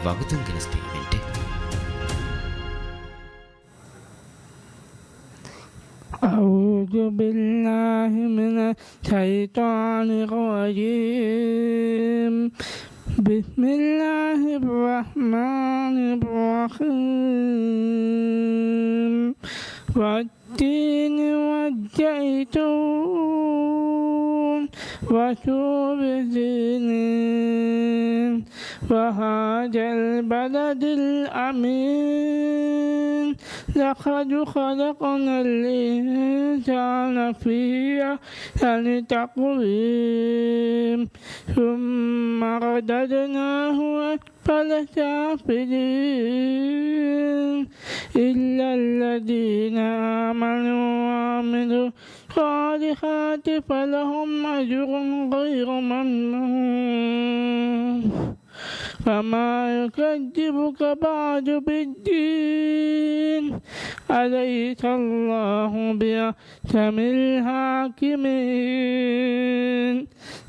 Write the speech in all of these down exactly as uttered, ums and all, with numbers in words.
ވަގުތުން ގެނެސްދިޔަ އިވެންޓެއް. أعوذ بالله من الشيطان الرجيم. بسم الله الرحمن الرحيم. والتين والزيتون وطور سينين وهذا البلد الأمين. لقد خلقنا الإنسان في أحسن تقويم. ثم رددناه أسفل سافلين. إلا الذين آمنوا وعملوا الصالحات فلهم أجر غير ممنون. وما يكذبك بعد بالدين. أليس الله بأحكم الحاكمين.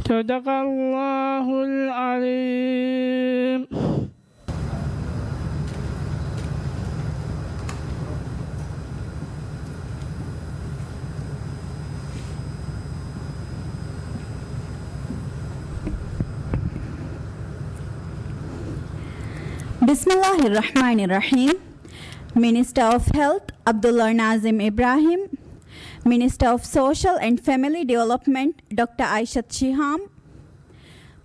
صدق الله العظيم. بسم الله الرحمن الرحيم. Minister of Health, ޢަބްދުﷲ ނާޒިމް އިބްރާހިމް. Minister of Social and Family Development, ޑޮކްޓަރ އައިޝަތު ޝިހާމް.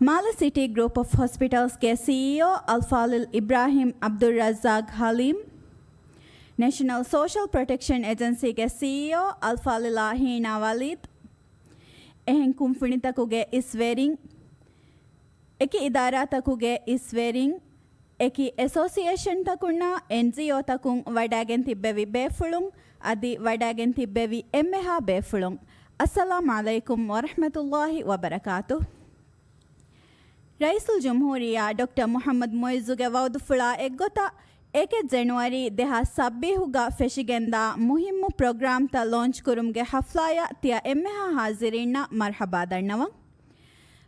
މާލެ ސިޓީ ގްރޫޕް އޮފް ހޮސްޕިޓަލްސްގެ ސީއީއޯ އަލްފާޟިލް އިބްރާހިމް ޢަބްދުއްރައްޒާޤް ޙަލީމް، ނެޝަނަލް ސޯޝަލް ޕްރޮޓެކްޝަން އެޖެންސީގެ ސީއީއޯ އަލްފާޟިލާ ހީނާ ވަލީދު، އެހެން ކުންފުނިތަކުގެ އިސްވެރިން، އެކި އިދާރާތަކުގެ އިސްވެރިން، އެކި އެސޯސިއޭޝަންތަކުންނާ އެންޖީއޯތަކުން ވަޑައިގެން ތިއްބެވި ބޭފުޅުން، އަދި ވަޑައިގެން ތިއްބެވި އެންމެހާ ބޭފުޅުން، އައްސަލާމް ޢަލައިކުމް ވަރަޙްމަތުﷲި ވަބަރަކާތުހު. ރައީސުލްޖުމްހޫރިއްޔާ ޑޮކްޓަރ މުޙައްމަދު މުޢިއްޒުގެ ވަޢުދުފުޅާ އެއްގޮތަށް، އެކެއް ޖެނުއަރީ ދެހާސް ސައްބީސްގަ ފެށިގެންދާ މުހިއްމު ޕްރޮގްރާމްތައް ލޯންޗް ކުރުމުގެ ޙަފްލާއަށް ތިޔަ އެންމެހާ ޙާޟިރީންނަށް މަރްޙަބާ ދަންނަވަން.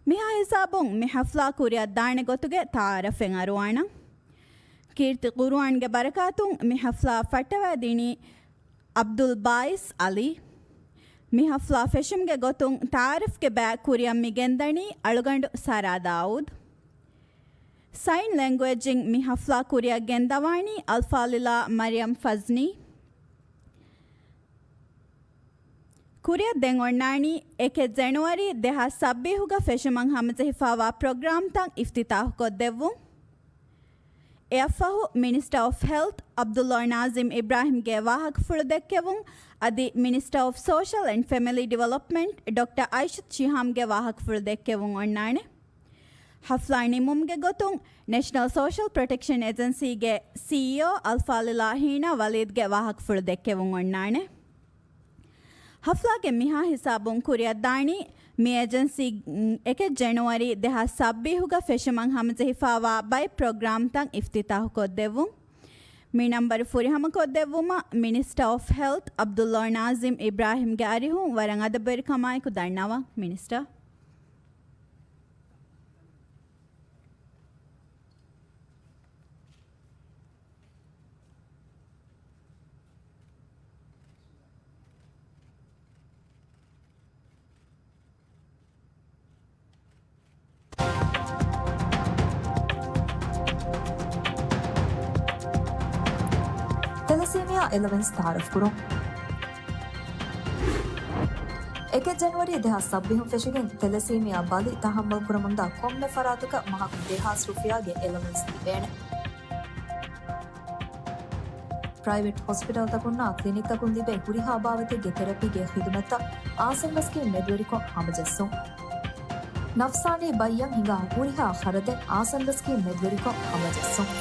މިހާ ހިސާބުން މި ޙަފްލާ ކުރިއަށް ދާނެ ގޮތުގެ ތަޢާރަފެއް އަރުވާނަން. ކީރިތި ޤުރުއާންގެ ބަރަކާތުން މި ޙަފްލާ ފައްޓަވައިދިނީ ޢަބްދުލް ބާއިސް ޢަލީ. މި ޙަފްލާ ފެށުމުގެ ގޮތުން ތަޢާރަފްގެ ބައި ކުރިއަށް މި ގެންދަނީ އަޅުގަނޑު ސާރާ ދާއޫދު. ސައިން ލެންގުއެޖްއިން މި ޙަފްލާ ކުރިއަށް ގެންދަވާނީ އަލްފާޟިލާ މަރިޔަމް ފަޒްނީ. ކުރިއަށް ދެން އޮންނާނީ އެކެއް ޖެނުއަރީ ދެހާސް ސައްބީސްގަ ފެށުމަށް ހަމަޖެހިފާވާ ޕްރޮގްރާމްތައް އިފްތިތާޙުކޮށްދެއްވުން. އެއަށްފަހު މިނިސްޓަރ އޮފް ހެލްތް ޢަބްދުﷲ ނާޒިމް އިބްރާހިމްގެ ވާހަކަފުޅު ދެއްކެވުން، އަދި މިނިސްޓަރ އޮފް ސޯޝަލް އެންޑް ފެމިލީ ޑިވެލޮޕްމަންޓް ޑޮކްޓަރ އައިޝަތު ޝިހާމްގެ ވާހަކަފުޅު ދެއްކެވުން އޮންނާނެ. ޙަފްލާ ނިމުމުގެ ގޮތުން ނެޝަނަލް ސޯޝަލް ޕްރޮޓެކްޝަން އެޖެންސީގެ ސީއީއޯ އަލްފާޟިލާ ހީނާ ވަލީދްގެ ވާހަކަފުޅު ދެއްކެވުން އޮންނާނެ. ޙަފްލާގެ މިހާ ހިސާބުން ކުރިއަށްދާނީ މި އެޖެންސީ އެކެއް ޖެނުއަރީ ދެހާސް ސައްބީހުގަ ފެށުމަށް ހަމަޖެހިފާވާ ބައެއް ޕްރޮގްރާމްތައް އިފްތިތާޙުކޮށްދެއްވުން. މި ނަންބަރު ފުރިހަމަކޮށްދެއްވުމަށް މިނިސްޓަރ އޮފް ހެލްތް ޢަބްދުﷲ ނާޒިމް އިބްރާހިމްގެ އަރިހުން ވަރަށް އަދަބުވެރިކަމާއެކު ދަންނަވަން. މިނިސްޓަރ. ތެލަސީމިއާ އެލަވެންސް ތަޢާރަފްކުރުން. އެކެއް ޖެނުއަރީ ދެހާސް ސައްބީހުން ފެށިގެން ތެލަސީމިއާ ބަލި ތަޙައްމަލް ކުރަމުންދާ ކޮންމެ ފަރާތަކަށް މަހަކު ދެހާސް ރުފިޔާގެ އެލަވެންސް ލިބޭނެ. ޕްރައިވެޓް ހޮސްޕިޓަލްތަކުންނާ ކްލިނިކްތަކުން ލިބޭ ހުރިހާ ބާވަތެއްގެ ތެރަޕީގެ ޚިދުމަތްތައް އާސަންދަ ސްކީމް މެދުވެރިކޮށް ހަމަޖެއްސުން. ނަފްސާނީ ބައްޔަށް ހިނގާ ހުރިހާ ޚަރަދެއް އާސަންދަ ސްކީމް މެދުވެރިކޮށް ހަމަޖެއްސުން.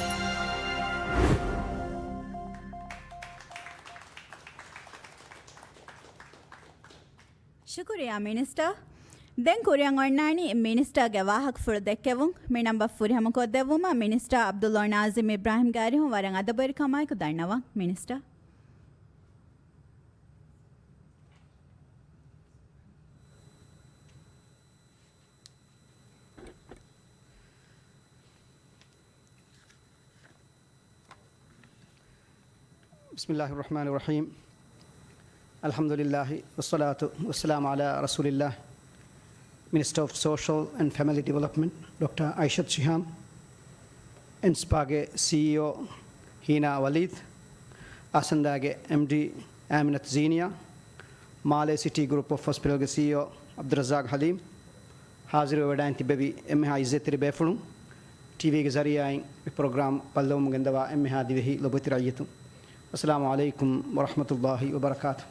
ޝުކުރިއްޔާ މިނިސްޓަރ. ދެން ކުރިއަށް އޮންނާނީ މިނިސްޓަރގެ ވާހަކަފުޅު ދެއްކެވުން. މި ނަންބަރު ފުރިހަމަކޮށްދެއްވުމަށް މިނިސްޓަރ ޢަބްދުﷲ ނާޒިމް އިބްރާހިމްގެ އަރިހުން ވަރަށް އަދަބުވެރިކަމާއެކު ދަންނަވަން. މިނިސްޓަރ. بسم الله الرحمن الرحيم. الحمد لله والصلاة والسلام على رسول الله. Minister of Social and Family Development, ޑޮކްޓަރ އައިޝަތު ޝިހާމް، އެންސްޕާގެ ސީއީއޯ ހީނާ ވަލީދު، އާސަންދާގެ އެމްޑީ އާމިނަތު ޒީނިޔާ، މާލޭ ސިޓީ ގްރޫޕް އޮފް ހޮސްޕިޓަލްގެ ސީއީއޯ ޢަބްދުއްރައްޒާޤް ޙަލީމް، ޙާޟިރުވެވަޑައިން ތިއްބެވި އެންމެހާ ޢިއްޒަތްތެރި ބޭފުޅުން، ޓީވީގެ ޒަރީޢާއިން މި ޕްރޮގްރާމް ބައްލަވަމުން ގެންދަވާ އެންމެހާ ދިވެހި ލޮބުވެތި ރައްޔިތުން، އައްސަލާމު ޢަލައިކުމް ވަރަޙްމަތުﷲި ވަބަރަކާތު.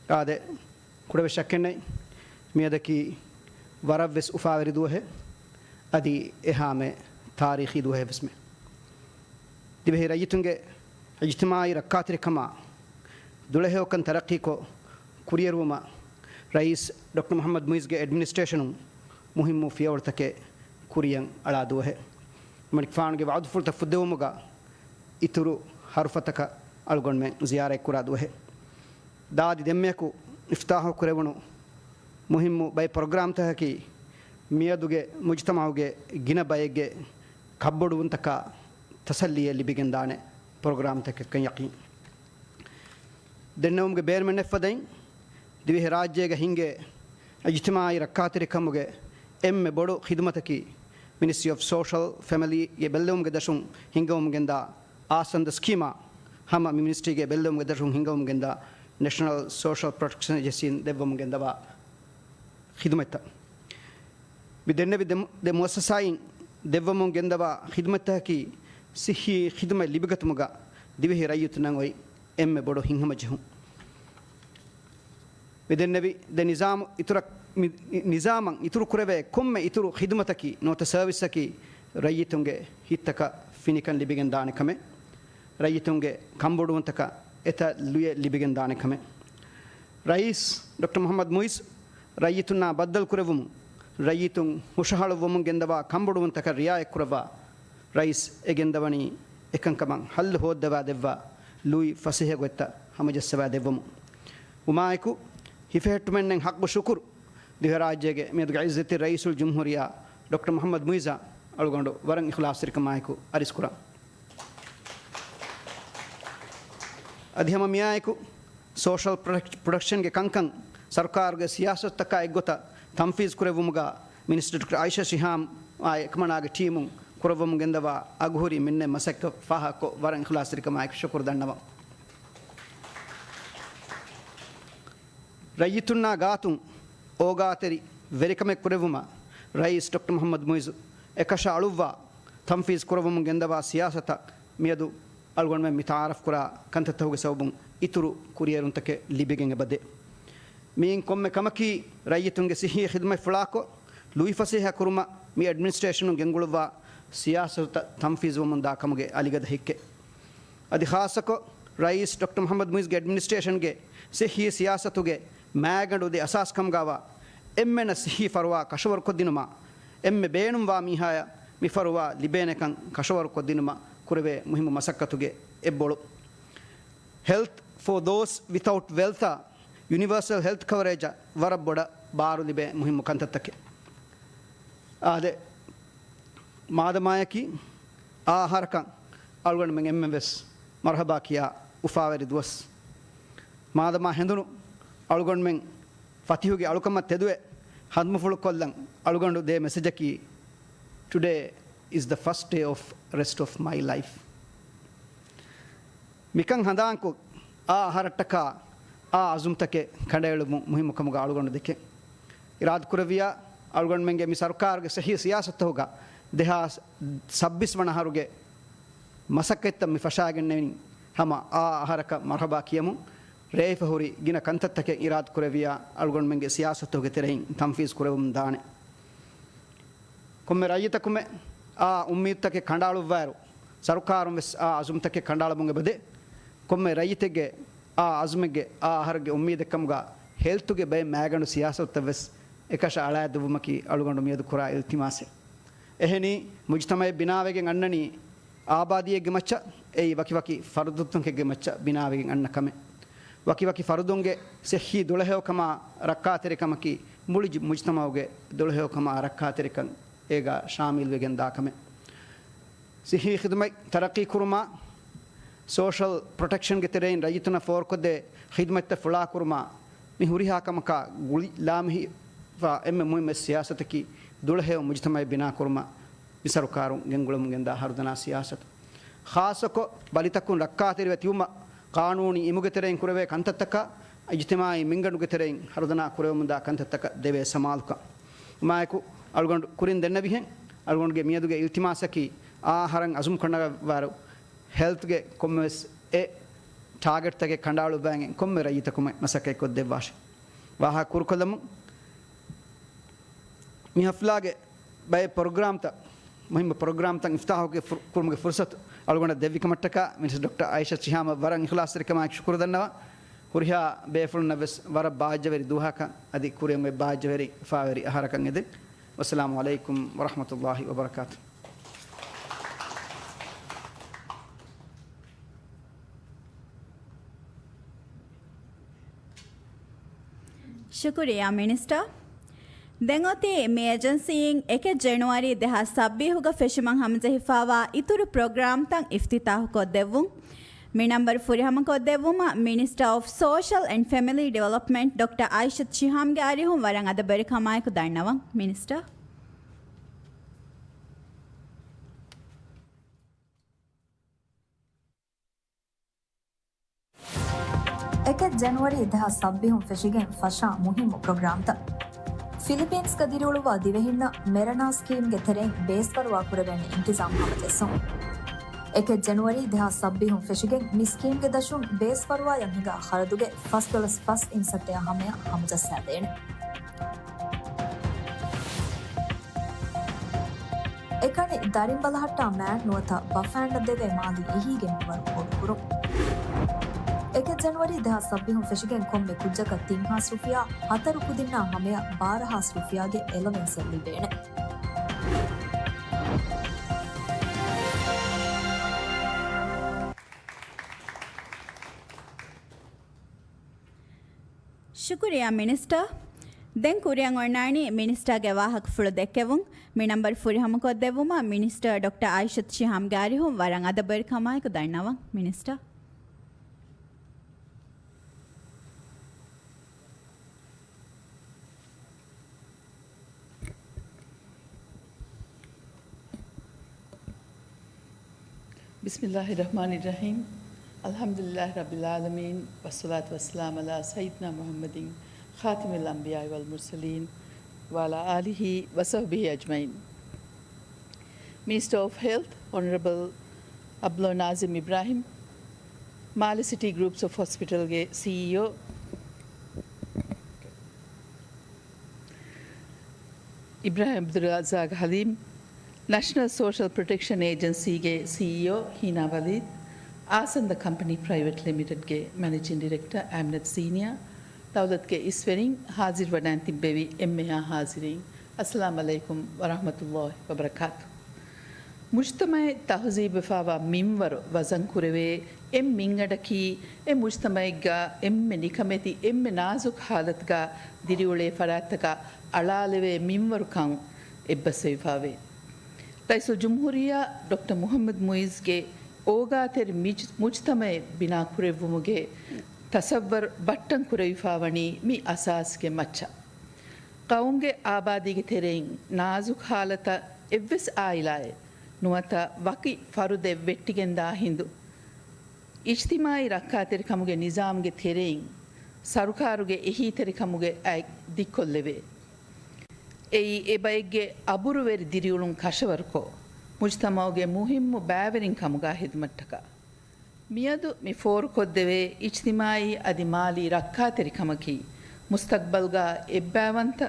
އާދެ، ކުޑަވެސް ޝައްކެއްނެތް، މިއަދަކީ ވަރަށްވެސް އުފާވެރި ދުވަހެއް، އަދި އެހާމެ ތާރީޚީ ދުވަހެއްވެސްމެ. ދިވެހި ރައްޔިތުންގެ އިޖްތިމާޢީ ރައްކާތެރިކަމާ ދުޅަހެޔޮކަން ތަރައްޤީކޮށް ކުރިއެރުވުމަށް ރައީސް ޑޮކްޓަރ މުޙައްމަދު މުޢިއްޒުގެ އެޑްމިނިސްޓްރޭޝަނުން މުހިއްމު ފިޔަވަޅުތަކެއް ކުރިޔަށް އަޅާ ދުވަހެއް. މަނިކުފާނުގެ ވަޢުދުފުޅުތައް ފުއްދެވުމުގަ އިތުރު ޙަރުފަތަކަށް އަޅުގަނޑުމެން ޒިޔާރަތްކުރާ ދުވަހެއް. ދާދި ދެންމެޔަކު އިފްތާޙު ކުރެވުނު މުހިއްމު ބައެއް ޕްރޮގްރާމްތަކަކީ މިއަދުގެ މުޖުތަމަޢުގެ ގިނަ ބައެއްގެ ކަށްބޮޑުވުންތަކާ ތަސައްލީއެއް ލިބިގެންދާނެ ޕްރޮގްރާމްތަކެއްކަން ޔަޤީން. ދެންނެވުމުގެ ބޭނުމެއް ނެތްފަދައިން، ދިވެހި ރާއްޖޭގަ ހިންގޭ އިޖްތިމާޢީ ރައްކާތެރިކަމުގެ އެންމެ ބޮޑު ޚިދުމަތަކީ މިނިސްޓްރީ އޮފް ސޯޝަލް ފެމިލީގެ ބެއްލެވުމުގެ ދަށުން ހިންގަވަމުން ގެންދާ އާސަންދަ ސްކީމާ ހަމަ މި މިނިސްޓްރީގެ ބެއްލެވުމުގެ ދަށުން ހިންގަވަމުން ގެންދާ ނެޝަނަލް ސޯޝަލް ޕްރޮޓެކްޝަން އޭޖެންސީން ދެއްވަމުން ގެންދަވާ ޚިދުމަތްތައް. މި ދެންނެވި ދެ، ދެ މުއައްސަސާއިން ދެއްވަމުން ގެންދަވާ ޚިދުމަތްތަކަކީ ޞިއްޙީ ޚިދުމަތް ލިބިގަތުމުގަ ދިވެހި ރައްޔިތުންނަށް އޮތް އެންމެ ބޮޑު ހިތްހަމަޖެހުން. މި ދެންނެވި ދެ ނިޒާމު އިތުރަށް، މި ނިޒާމަށް އިތުރު ކުރެވޭ ކޮންމެ އިތުރު ޚިދުމަތަކީ ނުވަތަ ސަރވިސްއަކީ ރައްޔިތުންގެ ހިތްތަކަށް ފިނިކަން ލިބިގެން ދާނެ ކަމެއް، ރައްޔިތުންގެ ކަންބޮޑުވުންތަކަށް އެތައް ލުޔެއް ލިބިގެން ދާނެ ކަމެއް. ރައީސް ޑޮކްޓަރ މުޙައްމަދު މުޢިއްޒު ރައްޔިތުންނާ ބައްދަލުކުރެއްވުމުން، ރައްޔިތުން ހުށަހަޅުއްވަމުން ގެންދަވާ ކަންބޮޑުވުންތަކަށް ރިޢާޔަތްކުރައްވާ، ރައީސް އެ ގެންދަވަނީ އެކަންކަމަށް ހައްލު ހޯއްދަވާ ދެއްވާ ލުއި ފަސޭހަ ގޮތްތައް ހަމަޖައްސަވާ ދެއްވަމުން. ވުމާއެކު، ހިފެހެއްޓުމެއްނެތް ޙައްޤު ޝުކުރު ދިވެހިރާއްޖޭގެ މިއަދުގެ ޢިއްޒަތްތެރި ރައީސުލްޖުމްހޫރިއްޔާ ޑޮކްޓަރ މުޙައްމަދު މުޢިއްޒަށް އަޅުގަނޑު ވަރަށް އިޚްލާޞްތެރިކަމާއެކު އަރިސްކުރަން. އަދި ހަމަ މިއާއެކު ސޯޝަލް ޕްރޮޓެކް، ޕްރޮޓެކްޝަންގެ ކަންކަން ސަރުކާރުގެ ސިޔާސަތުތަކާ އެއްގޮތަށް ތަންފީޒު ކުރެއްވުމުގަ މިނިސްޓަރ ޑޮކްޓަރ އައިޝާ ޝިހާމް އާއި އެކަމަނާގެ ޓީމުން ކުރައްވަމުން ގެންދަވާ އަގުހުރި މިންނެތް މަސައްކަތް ފާހަގަކޮށް ވަރަށް އިޚްލާޞްތެރިކަމާއެކު ޝުކުރު ދަންނަވަން. ރައްޔިތުންނާ ގާތުން އޯގާތެރި ވެރިކަމެއް ކުރެއްވުމަށް ރައީސް ޑޮކްޓަރ މުޙައްމަދު މުޢިއްޒު އެކަށައަޅުއްވާ ތަންފީޒު ކުރައްވަމުން ގެންދަވާ ސިޔާސަތަށް މިއަދު އަޅުގަނޑުމެން މި ތަޢާރަފް ކުރާ ކަންތައްތަކުގެ ސަބަބުން އިތުރު ކުރިއެރުންތަކެއް ލިބިގެން އެބަދޭ. މިއިން ކޮންމެ ކަމަކީ ރައްޔިތުންގެ ޞިއްޙީ ޚިދުމަތްފުޅާކޮށް، ލުއިފަސޭހަ ކުރުމަށް މި އެޑްމިނިސްޓްރޭޝަނުން ގެންގުޅުއްވާ ސިޔާސަތުތައް ތަންފީޒުވަމުން ދާ ކަމުގެ އަލިގަދަ ހެއްކެއް. އަދި ޚާއްޞަކޮށް، ރައީސް ޑޮކްޓަރ މުޙައްމަދު މުޢިއްޒުގެ އެޑްމިނިސްޓްރޭޝަންގެ ޞިއްޙީ ސިޔާސަތުގެ މައިގަނޑު ދެ އަސާސް ކަމުގައިވާ އެންމެނަށް ޞިއްޙީ ފަރުވާ ކަށަވަރުކޮށްދިނުމާ، އެންމެ ބޭނުންވާ މީހާޔަށް މި ފަރުވާ ލިބޭނެކަން ކަށަވަރުކޮށްދިނުމަށް ކުރެވޭ މުހިއްމު މަސައްކަތުގެ އެއްބޮޅު. ހެލްތް ފޯ ދޯސް ވިތައުޓް ވެލްތާ ޔުނިވާސަލް ހެލްތް ކަވަރޭޖަށް ވަރަށް ބޮޑަށް ބާރު ލިބޭ މުހިއްމު ކަންތައްތަކެއް. އާދެ، މާދަމާޔަކީ އާ އަހަރަކަށް އަޅުގަނޑުމެން އެންމެން ވެސް މަރުޙަބާ ކިޔާ އުފާވެރި ދުވަސް. މާދަމާ ހެނދުނު އަޅުގަނޑުމެން ފަތިހުގެ އަޅުކަމަށް ތެދުވެ ހަނދުމަފުޅުކޮށްލަން އަޅުގަނޑު ދޭ މެސެޖަކީ، "Today is the first day of rest of my life." މިކަން ހަނދާންކޮށް، އާ އަހަރަށްޓަކާ އާ އަޒުމްތަކެއް ކަނޑައެޅުމުން މުހިއްމުކަމުގަ އަޅުގަނޑު ދެކެން. އިރާދަކުރެއްވިޔާ، އަޅުގަނޑުމެންގެ މި ސަރުކާރުގެ ޞިއްޙީ ސިޔާސަތުގަ ދެހާސް ސައްބީސް ވަނަ އަހަރުގެ މަސައްކަތްތައް މި ފަށާގެންނެވިން ހަމަ އާ އަހަރަކަށް މަރުޙަބާ ކިޔަމުން، ރޭފަ ހުރި ގިނަ ކަންތައްތަކެއް އިރާދަކުރެއްވިޔާ، އަޅުގަނޑުމެންގެ ސިޔާސަތުގެ ތެރެއިން ތަންފީޒު ކުރެވެމުން ދާނެ. ކޮންމެ ރައްޔިތަކުމެ އާ އުއްމީދުތަކެއް ކަނޑައަޅުއްވާއިރު، ސަރުކާރުން ވެސް އާ އަޒުމްތަކެއް ކަނޑައަޅަމުން އެބަދޭ. ކޮންމެ ރައްޔިތެއްގެ އާ އަޒުމެއްގެ އާ އަހަރެއްގެ އުއްމީދެއްކަމުގަ ހެލްތުގެ ބައެއް މައިގަނޑު ސިޔާސަތުތައް ވެސް އެކަށަ އަޅާދެއްވުމަކީ އަޅުގަނޑު މިއަދު ކުރާ އިލްތިމާސެއް. އެހެނީ، މުޖުތަމައެއް ބިނާވެގެން އަންނަނީ އާބާދީއެއްގެ މައްޗަށް، އެއީ ވަކިވަކި ފަރުދުތަކެއްގެ މައްޗަށް ބިނާވެގެން އަންނަ ކަމެއް. ވަކިވަކި ފަރުދުންގެ ޞިއްޙީ ދުޅަހެޔޮކަމާ ރައްކާތެރިކަމަކީ މުޅި މުޖުތަމައުގެ ދުޅަހެޔޮކަމާ ރައްކާތެރިކަން އޭގަ ޝާމިލްވެގެން ދާ ކަމެއް. ޞިއްޙީ ޚިދުމަތް ތަރައްޤީ ކުރުމާ، ސޯޝަލް ޕްރޮޓެކްޝަންގެ ތެރެއިން ރައްޔިތުންނަށް ފޯރުކޮށްދޭ ޚިދުމަތްތައް ފުޅާކުރުމާ، މި ހުރިހާ ކަމަކާ ގުޅި ލާމެހިފާ އެންމެ މުހިއްމު ސިޔާސަތަކީ ދުޅަހެޔޮ މުޖުތަމައެއް ބިނާކުރުމަށް މި ސަރުކާރުން ގެންގުޅެމުން ގެންދާ ހަރުދަނާ ސިޔާސަތު. ޚާއްޞަކޮށް، ބަލިތަކުން ރައްކާތެރިވެ ތިބުމަށް ޤާނޫނީ އިމުގެ ތެރެއިން ކުރެވޭ ކަންތައްތަކާ، އިޖްތިމާޢީ މިންގަނޑުގެ ތެރެއިން ހަރުދަނާ ކުރެވެމުންދާ ކަންތައްތަކަށް ދެވޭ ސަމާލުކަން. މާއެކު، އަޅުގަނޑު ކުރިން ދެންނެވިހެން، އަޅުގަނޑުގެ މިއަދުގެ އިލްތިމާސަކީ، އާ އަހަރަށް އަޒުމް ކަނޑައަޅާފައިވާއިރު، ހެލްތްގެ ކޮންމެވެސް އެ ޓާގެޓްތަކެއް ކަނޑައަޅުއްވައިގެން ކޮންމެ ރައްޔިތަކުމެ މަސައްކަތް ކޮށްދެއްވާށި. ވާހަކަ ކުރުކޮށްލަމުން، މި ހަފްލާގެ ބައެއް ޕްރޮގްރާމްތައް، މުހިއްމު ޕްރޮގްރާމްތައް އިފްތާޙު ކުރުމުގެ ފުރުސަތު އަޅުގަނޑަށް ދެއްވި ކަމަށްޓަކާ މިނިސްޓަރ ޑޮކްޓަރ އައިޝަތު ޝިހާމަށް ވަރަށް އިޚްލާޞްތެރިކަމާއެކު ޝުކުރު ދަންނަވަން. ހުރިހާ ބޭފުޅުންނަށް ވެސް ވަރަށް ބާއްޖަވެރި ދުވަހަކަށް އަދި ކުރިއަށް އޮތް ބާއްޖަވެރި އުފާވެރި އަހަރަކަށް އެދެން. ވައްސަލާމު ޢަލައިކުމް ވަރަޙްމަތުﷲ ވަބަރަކާތު. ޝުކުރިއްޔާ މިނިސްޓަރ. ދެން އޮތީ މި އެޖެންސީއިން އެކެއް ޖެނުއަރީ ދެހާސް ސައްބީސްގަ ފެށުމަށް ހަމަޖެހިފައިވާ އިތުރު ޕްރޮގްރާމްތައް އިފްތިތާޙުކޮށްދެއްވުން. މި ނަންބަރު ފުރިހަމަކޮށްދެއްވުމަށް މިނިސްޓަރ އޮފް ސޯޝަލް އެންޑް ފެމިލީ ޑިވެލޮޕްމަންޓް ޑޮކްޓަރ އައިޝަތު ޝިހާމްގެ އަރިހުން ވަރަށް އަދަބުވެރިކަމާއެކު ދަންނަވަން. މިނިސްޓަރ. އެކެއް ޖެނުއަރީ ދެހާސް ސައްބީސް ފެށިގެން ފަށާ މުހިއްމު ޕްރޮގްރާމްތައް. ފިލިޕީންސްގަ ދިރިއުޅުއްވާ ދިވެހިންނަށް މެރަނާ ސްކީމްގެ ތެރެއިން ބޭސްފަރުވާ ކުރެވޭނެ އިންތިޒާމް ހަމަޖެއްސުން. އެކެއް ޖެނުއަރީ ދެހާސް ސައްބީސް ފެށިގެން މި ސްކީމްގެ ދަށުން ބޭސްފަރުވާޔަށް ހިނގާ ޚަރަދުގެ ފަސް ޑޮލަސް ފަސް އިންސައްތައާ ހަމަޔަށް ހަމަޖައްސާދޭނެ. އެކަނި ދަރިން ބަލަހައްޓާ މާތް ނުވަތަ ބަފައިންނަށް ދެވޭ މާލީ އެހީގެ މިންވަރު ބޮޑުކުރުން. އެކެއް ޖެނުއަރީ ދެހާސް ސައްބީސް ފެށިގެން ކޮންމެ ކުއްޖަކަށް ތިން ހާސް ރުފިޔާ، ހަތަރު ކުދިންނާ ހަމަޔަށް ބާރަ ހާސް ރުފިޔާގެ އެލަވެންސެއް ލިބޭނެ. ޝުކުރިއްޔާ މިނިސްޓަރ. ދެން ކުރިއަށް އޮންނާނީ މިނިސްޓަރގެ ވާހަކަފުޅު ދެއްކެވުން. މި ނަންބަރު ފުރިހަމަކޮށްދެއްވުމަށް މިނިސްޓަރ ޑޮކްޓަރ އައިޝަތު ޝިހާމްގެ އަރިހުން ވަރަށް އަދަބުވެރިކަމާއެކު ދަންނަވަން. މިނިސްޓަރ. بسم الله الرحمن الرحيم. الحمد لله رب العالمين، والصلاة والسلام على سيدنا محمد خاتم الأنبياء والمرسلين وعلى آله وصحبه أجمعين. Minister of Health, Honorable އަބްދުﷲ ނާޒިމް އިބްރާހިމް، މާލެ ސިޓީ ގްރޫޕްސް އޮފް ހޮސްޕިޓަލްގެ ސީއީއޯ، އިބްރާހިމް އަބްދުއްރައްޒާގް ޙަލީމް، ނެޝަނަލް ސޯޝަލް ޕްރޮޓެކްޝަން އޭޖެންސީގެ ސީއީއޯ ހީނާ ވަލީދް، އާސަންދަ ކަމްޕަނީ ޕްރައިވެޓް ލިމިޓެޑްގެ މެނޭޖިން ޑިރެކްޓަރ އަހްމަދު ސީނިއާ، ދައުލަތުގެ އިސްވެރިން، ޙާޒިރުވެޑާން ތިއްބެވި އެންމެހާ ޙާޒިރީން، އައްސަލާމު ޢަލައިކުމް ވަރަޙްމަތުﷲ ވަބަރަކާތު. މުޖްތަމަޢެއް ތަހުޒީބުވެފައިވާ މިންވަރު ވަޒަންކުރެވޭ އެއް މިންގަނޑަކީ، އެ މުޖްތަމަޢެއްގަ އެންމެ ނިކަމެތި، އެންމެ ނާޒުކު ޙާލަތުގަ ދިރިއުޅޭ ފަރާތްތަކަށް އަޅާލެވޭ މިންވަރުކަން އެއްބަސްވެފައިވޭ. ރައީސުލްޖުމްހޫރިއްޔާ ޑޮކްޓަރ މުޙައްމަދު މުޢިއްޒުގެ އޯގާތެރި މިޖް-، މުޖްތަމަޢެއް ބިނާކުރެއްވުމުގެ ތަޞައްވަރު ބައްޓަން ކުރެވިފައިވަނީ މި އަސާސްގެ މައްޗަށް. ޤައުމުގެ އާބާދީގެ ތެރެއިން ނާޒުކު ޙާލަތަށް އެއްވެސް ޢާއިލާއެއް ނުވަތަ ވަކި ފަރުދެއް ވެއްޓިގެންދާ ހިނދު، އިޖްތިމާޢީ ރައްކާތެރިކަމުގެ ނިޒާމްގެ ތެރެއިން ސަރުކާރުގެ އެހީތެރިކަމުގެ އަތް ދިއްކޮށްލެވޭ. އެއީ އެބައެއްގެ އަބުރުވެރި ދިރިއުޅުން ކަށަވަރުކޮށް، މުޖްތަމަޢުގެ މުހިއްމު ބައިވެރިން ކަމުގަ ހިދުމަތްޓަކަށް. މިއަދު މި ފޯރުކޮށްދެވޭ އިޖްތިމާޢީ އަދި މާލީ ރައްކާތެރިކަމަކީ، މުސްތަޤްބަލްގަ އެއްބައިވަންތަ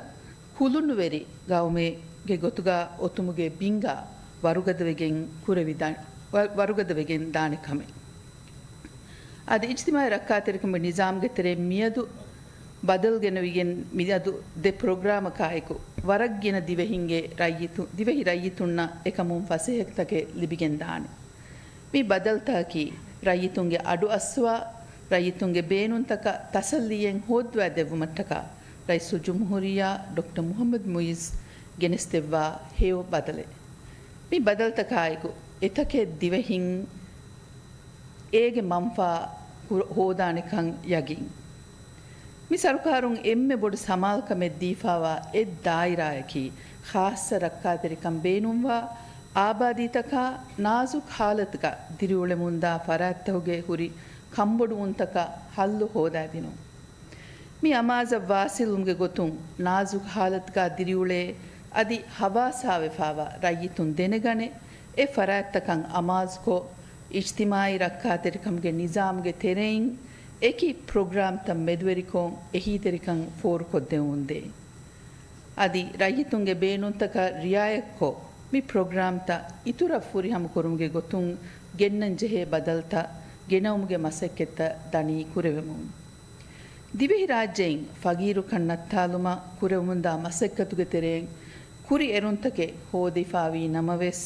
ކުލުނުވެރި ގައުމެއްގެ ގޮތުގަ އޮތުމުގެ ބިންގާ ވަރުގަދަވެގެން ކުރެވިދާ-، ވަ-، ވަރުގަދަވެގެން ދާނެ ކަމެއް. އަދި އިޖްތިމާޢީ ރައްކާތެރިކަމުގެ ނިޒާމްގެ ތެރެއިން މިއަދު ބަދަލު ގެނެވިގެން މިއަދު ދެ ޕްރޮގްރާމަކާއެކު ވަރަށް ގިނަ ދިވެހިންގެ ރައްޔިތު-، ދިވެހި ރައްޔިތުންނަށް އެކަމުން ފަސޭހަތަކެއް ލިބިގެން ދާނެ. މި ބަދަލުތަކަކީ ރައްޔިތުންގެ އަޑު އައްސަވާ، ރައްޔިތުންގެ ބޭނުންތަކަށް ތަސައްލީއެއް ހޯއްދުވާ ދެއްވުމަށްޓަކާ ރައީސުލްޖުމްހޫރިއްޔާ ޑޮކްޓަރ މުޙައްމަދު މުޢިއްޒު ގެނެސްދެއްވާ ހެޔޮ ބަދަލެއް. މި ބަދަލުތަކާއެކު އެތަކެއް ދިވެހިން އޭގެ މަންފާ ހު-، ހޯދާނެކަން ޔަގީން. މި ސަރުކާރުން އެންމެ ބޮޑު ސަމާލުކަމެއް ދީފާވާ އެއް ދާއިރާއަކީ، ޚާއްޞަ ރައްކާތެރިކަން ބޭނުންވާ އާބާދީތަކާ ނާޒުކް ހާލަތުގަ ދިރިއުޅެމުންދާ ފަރާތްތަކުގެ ހުރި ކަންބޮޑުވުންތަކަށް ހައްލު ހޯދާދިނުން. މި އަމާޒަށް ވާސިލްވުމުގެ ގޮތުން ނާޒުކް ހާލަތުގަ ދިރިއުޅޭ އަދި ހަވާސާވެފާވާ ރައްޔިތުން ދެނެގަނެ، އެ ފަރާތްތަކަށް އަމާޒުކޮށް، އިޖްތިމާޢީ ރައްކާތެރިކަމުގެ ނިޒާމުގެ ތެރެއިން އެކި ޕްރޮގްރާމްތައް މެދުވެރިކޮށް، އެހީތެރިކަން ފޯރުކޮށްދެވުންދޭ. އަދި ރައްޔިތުންގެ ބޭނުންތަކަށް ރިޢާޔަތްކޮށް، މި ޕްރޮގްރާމްތައް އިތުރަށް ފުރިހަމަ ކުރުމުގެ ގޮތުން ގެންނަންޖެހޭ ބަދަލުތައް ގެނައުމުގެ މަސައްކަތްތައް ދަނީ ކުރެވެމުން. ދިވެހިރާއްޖެއިން ފަގީރުކަން ނައްތާލުމަށް ކުރެވެމުންދާ މަސައްކަތުގެ ތެރެއިން ކުރި އެރުންތަކެއް ހޯދިފާވީ ނަމަވެސް،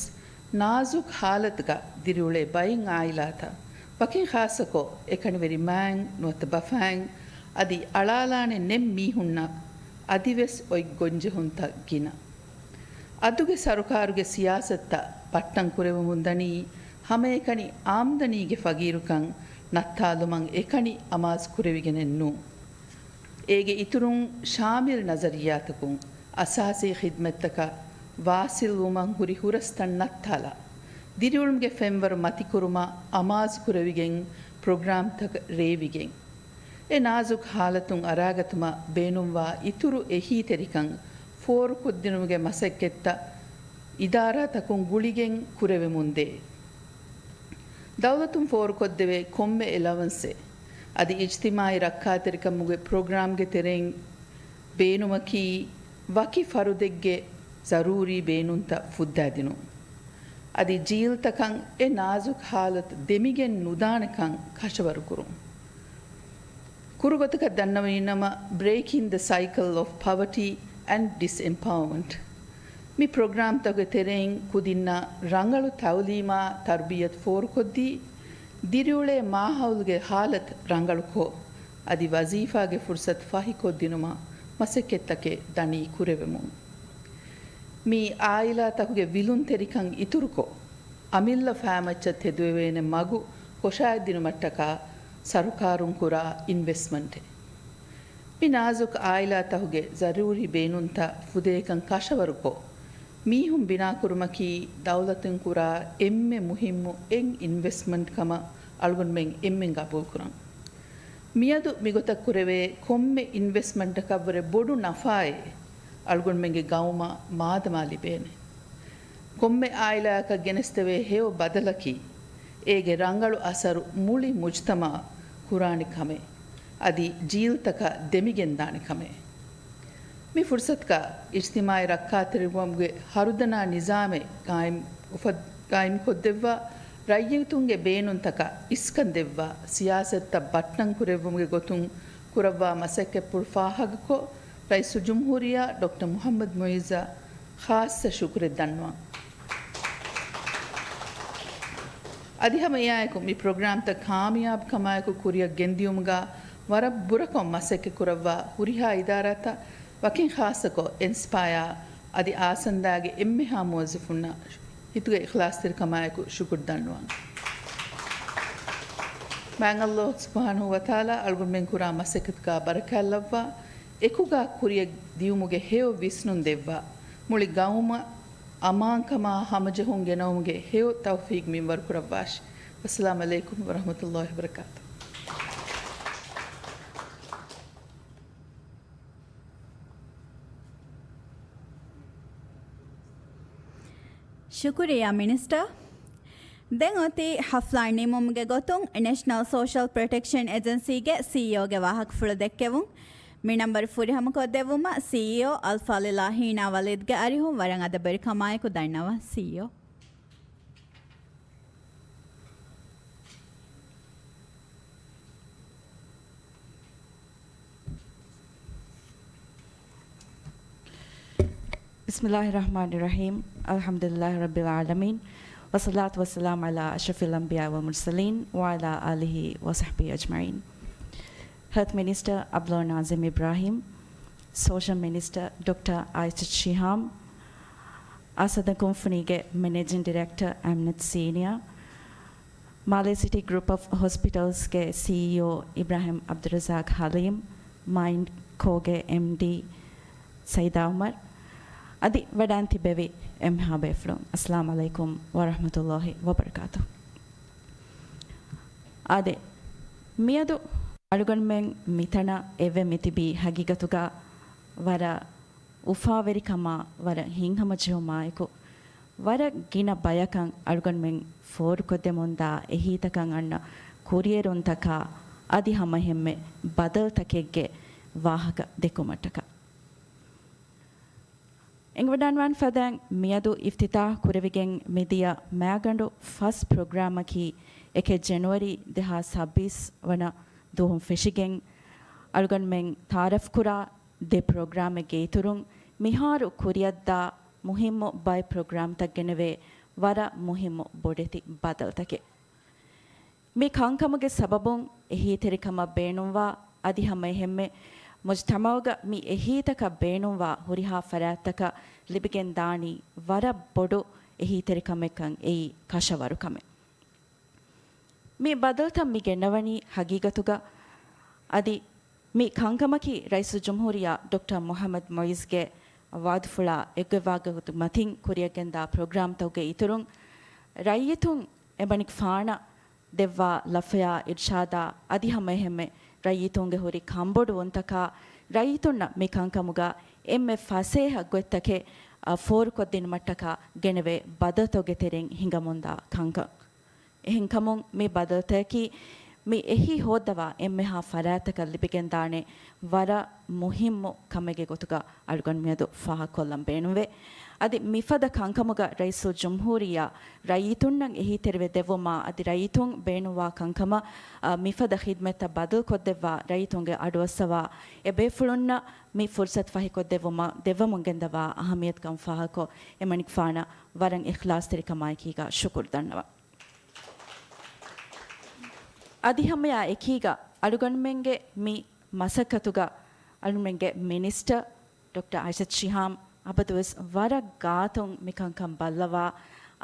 ނާޒުކް ހާލަތުގަ ދިރިއުޅޭ ބައެއް އާއިލާތައް، ވަކިން ޚާއްޞަކޮށް އެކަނިވެރި މާތް ނުވަތަ ބަފައިން އަދި އަޅާލާނެ ނެތް މީހުންނަށް އަދިވެސް އޮތް ގޮންޖެހުންތައް ގިނަ. އަދުގެ ސަރުކާރުގެ ސިޔާސަތުތައް ބައްޓަން ކުރެވެމުންދަނީ، ހަމައެކަނި އާމްދަނީގެ ފަގީރުކަން ނައްތާލުމަށް އެކަނި އަމާޒު ކުރެވިގެނެއް ނޫން. އޭގެ އިތުރުން، ޝާމިލް ނަޒަރިއްޔާތަކުން އަސާސީ ޚިދްމަތްތަކަށް ވާސިލްވުމަށް ހުރި ހުރަސްތައް ނައްތާލާ، ދިރިއުޅުމުގެ ފެންވަރު މަތިކުރުމަށް އަމާޒު ކުރެވިގެން، ޕްރޮގްރާމްތައް ރޭވިގެން، އެ ނާޒުކް ހާލަތުން އަރާގަތުމަށް ބޭނުންވާ އިތުރު އެހީތެރިކަން ފޯރުކޮށްދިނުމުގެ މަސައްކަތްތައް އިދާރާތަކުން ގުޅިގެން ކުރެވެމުންދޭ. ދައުލަތުން ފޯރުކޮށްދެވޭ ކޮންމެ އެލަވަންސެއް އަދި އިޖްތިމާޢީ ރައްކާތެރިކަމުގެ ޕްރޮގްރާމްގެ ތެރެއިން ބޭނުމަކީ، ވަކި ފަރުދެއްގެ ޒަރޫރީ ބޭނުންތައް ފުއްދާދިނުން. އަދި ޖީލްތަކަށް އެ ނާޒުކް ހާލަތު ދެމިގެން ނުދާނެކަން ކަށަވަރުކުރުން. ކުރުގޮތަކަށް ދަންނަވަނީނަމަ، Breaking the Cycle of Poverty and Disempowerment. މި ޕްރޮގްރާމްތަކުގެ ތެރެއިން ކުދިންނަށް ރަނގަޅު ތައުލީމާ ތަރުބިޔަތު ފޯރުކޮށްދީ، ދިރިއުޅޭ މާހައުލުގެ ހާލަތު ރަނގަޅުކޮށް، އަދި ވަޒީފާގެ ފުރުސަތު ފަހިކޮށްދިނުމަށް މަސައްކަތްތަކެއް ދަނީ ކުރެވެމުން. މި އާއިލާތަކުގެ ވިލުންތެރިކަން އިތުރުކޮށް، އަމިއްލަ ފައިމައްޗަށް ތެދުވެވޭނެ މަގު ހުށައައިދިނުމަށްޓަކާ ސަރުކާރުން ކުރާ އިންވެސްޓްމަންޓެއް. މި ނާޒުކް އާއިލާތަކުގެ ޒަރޫރީ ބޭނުންތައް ފުދޭކަން ކަށަވަރުކޮށް، މީހުން ބިނާކުރުމަކީ ދައުލަތުން ކުރާ އެންމެ މުހިއްމު އެއް އިންވެސްޓްމަންޓް ކަމަށް އަޅުގަނޑުމެން އެންމެން ގަބޫލުކުރަން. މިއަދު މިގޮތަށް ކުރެވޭ ކޮންމެ އިންވެސްޓްމަންޓަކަށްވުރެ ބޮޑު ނަފާއެއް އަޅުގަނޑުމެންގެ ގައުމަށް މާދަމާ ލިބޭނެ. ކޮންމެ އާއިލާއަކަށް ގެނެސްދެވޭ ހެޔޮ ބަދަލަކީ، އޭގެ ރަނގަޅު އަސަރު މުޅި މުޖްތަމަޢަށް ކުރާނެ ކަމެއް، އަދި ޖީލްތަކަށް ދެމިގެންދާނެ ކަމެއް. މި ފުރުސަތުގަ އިޖްތިމާޢީ ރައްކާތެރިކަމުގެ ހަރުދަނާ ނިޒާމެއް ގާއިމް އުފަ-، ގާއިމްކޮށްދެއްވާ، ރައްޔިތުންގެ ބޭނުންތަކަށް އިސްކަން ދެއްވާ، ސިޔާސަތުތައް ބައްޓަން ކުރެއްވުމުގެ ގޮތުން ކުރައްވާ މަސައްކަތްޕުޅު ފާހަގަކޮށް، ރައީސުލްޖުމްހޫރިއްޔާ ޑޮކްޓަރ މުޙައްމަދު މުޢިއްޒަށް ޚާއްޞަ ޝުކުރެއް ދަންނަވަން. އަދި ހަމަ އެއާއެކު މި ޕްރޮގްރާމްތައް ކާމިޔާބުކަމާއެކު ކުރިއަށް ގެންދިޔުމުގަ ވަރަށް ބުރަކޮށް މަސައްކަތް ކުރައްވާ ހުރިހާ އިދާރާތައް، ވަކިން ޚާއްޞަކޮށް އެންސްޕަޔާ އަދި އާސަންދާގެ އެންމެހާ މުވައްޒަފުންނަށް ހިތުގެ އިޚްލާޞްތެރިކަމާއެކު ޝުކުރު ދަންނަވަން. މާތް ﷲ ސުބްޙާނަހޫ ވަތަޢާލާ އަޅުގަނޑުމެން ކުރާ މަސައްކަތުގަ ބަރަކާތް ލައްވާ، އެކުގަ ކުރިއަށް ދިޔުމުގެ ހެޔޮ ވިސްނުން ދެއްވާ، މުޅި ގައުމަށް އަމާންކަމާ ހަމަޖެހުން ގެނައުމުގެ ހެޔޮ ތައުފީޤު މިންވަރު ކުރައްވާށި. ވައްސަލާމް ޢަލައިކުމް ވަރަޙްމަތުﷲ ވަބަރަކާތު. ޝުކުރިއްޔާ މިނިސްޓަރ. ދެން އޮތީ ހަފްލާ ނިމުމުގެ ގޮތުން ނެޝަނަލް ސޯޝަލް ޕްރޮޓެކްޝަން އެޖެންސީގެ ސީއީއޯގެ ވާހަކަފުޅު ދެއްކެވުން. މި ނަންބަރު ފުރިހަމަކޮށްދެއްވުމަށް ސީއީއޯ އަލްފާޟިލާ ހީނާ ވަލީދްގެ އަރިހުން ވަރަށް އަދަބުވެރިކަމާއެކު ދަންނަވަން. ސީއީއޯ. بسم الله الرحمن الرحيم. الحمد لله رب العالمين. والصلاة والسلام على أشرف الأنبياء والمرسلين وعلى آله وصحبه أجمعين. ހެލްތް މިނިސްޓަރ އަބްދުﷲ ނާޒިމް އިބްރާހިމް، ސޯޝަލް މިނިސްޓަރ ޑޮކްޓަރ އާއިޝަތު ޝިހާމް، އާސަންދަ ކުންފުނީގެ މެނޭޖިން ޑިރެކްޓަރ އަމްނަތު ސީނިއާ، މާލޭ ސިޓީ ގްރޫޕް އޮފް ހޮސްޕިޓަލްސްގެ ސީއީއޯ އިބްރާހިމް އަބްދުއްރަޒާޤް ޙަލީމް، މައިންޑްކޯގެ އެމްޑީ ސައިދާ ޢުމަރު، އަދި ވަޑައިން ތިއްބެވި އެންމެހާ ބޭފުޅުން، އައްސަލާމް ޢަލައިކުމް ވަރަޙްމަތުﷲި ވަބަރަކާތުހު. އާދެ، މިއަދު އަޅުގަނޑުމެން މިތަނަށް އެއްވެ މިތިބީ ހަގީގަތުގަ ވަރަށް އުފާވެރިކަމާ، ވަރަށް ހިތްހަމަޖެހުމާއެކު، ވަރަށް ގިނަ ބަޔަކަށް އަޅުގަނޑުމެން ފޯރުކޮށްދެމުންދާ އެހީތަކަށް އަންނަ ކުރިއެރުންތަކާ، އަދި ހަމައެހެންމެ ބަދަލުތަކެއްގެ ވާހަކަ ދެއްކުމަށްޓަކާ. އެނގިވަޑައިގަންނަވާން ފަދައިން މިއަދު އިފްތިތާޙް ކުރެވިގެން މިދިޔަ މައިގަނޑު ފަސް ޕްރޮގްރާމަކީ އެކެއް ޖެނުއަރީ ދެހާސް ސައްބީސް ވަނަ ދުވަހުން ފެށިގެން، އަޅުގަނޑުމެން ތައާރަފްކުރާ ދެ ޕްރޮގްރާމެއްގެ އިތުރުން، މިހާރު ކުރިއަށްދާ މުހިއްމު ބައެއް ޕްރޮގްރާމްތައް ގެނެވޭ ވަރަށް މުހިއްމު ބޮޑެތި ބަދަލުތަކެއް. މި ކަންކަމުގެ ސަބަބުން އެހީތެރިކަމަށް ބޭނުންވާ، އަދި ހަމައެހެންމެ މުޖްތަމަޢުގަ މި އެހީތަކަށް ބޭނުންވާ ހުރިހާ ފަރާތްތަކަށް ލިބިގެންދާނީ ވަރަށް ބޮޑު އެހީތެރިކަމެއްކަން އެއީ ކަށަވަރު ކަމެއް. މި ބަދަލުތައް މި ގެންނަވަނީ ހަގީގަތުގަ އަދި މި ކަންކަމަކީ ރައީސުލްޖުމްހޫރިއްޔާ ޑޮކްޓަރ މުޙައްމަދު މުޢިއްޒުގެ ވަޢުދުފުޅާ އެއްގޮތްވާގޮތުގެ މަތިން ކުރިއަށްގެންދާ ޕްރޮގްރާމްތަކުގެ އިތުރުން، ރައްޔިތުން އެމަނިކުފާނަށް ދެއްވާ ލަފަޔާ އިރްޝާދާ އަދި ހަމައެހެންމެ ރައްޔިތުންގެ ހުރި ކަންބޮޑުވުންތަކާ، ރައްޔިތުންނަށް މި ކަންކަމުގަ އެންމެ ފަސޭހަ ގޮތްތަކެއް، އަ، ފޯރުކޮށްދިނުމަށްޓަކާ ގެނެވޭ ބަދަލުތަކުގެ ތެރެއިން ހިނގަމުންދާ ކަންކަން. އެހެންކަމުން މި ބަދަލުތަކަކީ މި އެހީ ހޯއްދަވާ އެންމެހާ ފަރާތްތަކަށް ލިބިގެންދާނެ ވަރަށް މުހިއްމު ކަމެއްގެ ގޮތުގަ އަޅުގަނޑު މިއަދު ފާހަގަކޮށްލަން ބޭނުންވޭ. އަދި މިފަދަ ކަންކަމުގަ ރައީސުލްޖުމްހޫރިއްޔާ ރައްޔިތުންނަށް އެހީތެރިވެ ދެއްވުމާ އަދި ރައްޔިތުން ބޭނުންވާ ކަންކަމަށް، އަ، މިފަދަ ޚިދްމަތްތައް ބަދަލުކޮށްދެއްވާ ރައްޔިތުންގެ އަޑުއައްސަވާ އެބޭފުޅުންނަށް މި ފުރުސަތު ފަހިކޮށްދެއްވުމަށް ދެއްވަމުން ގެންދަވާ އަހައްމިއްޔަތުކަން ފާހަގަކޮށް، އެމަނިކުފާނަށް ވަރަށް އިޚްލާޞްތެރިކަމާއެކީގަ ޝުކުރު ދަންނަވަން. އަދި ހަމަޔާ އެކީގަ އަޅުގަނޑުމެންގެ މި މަސައްކަތުގަ އަޅުގަނޑުމެންގެ މިނިސްޓަރ ޑޮކްޓަރ އާއިޝަތު ޝިހާމް އަބަދުވެސް ވަރަށް ގާތުން މިކަންކަން ބައްލަވާ،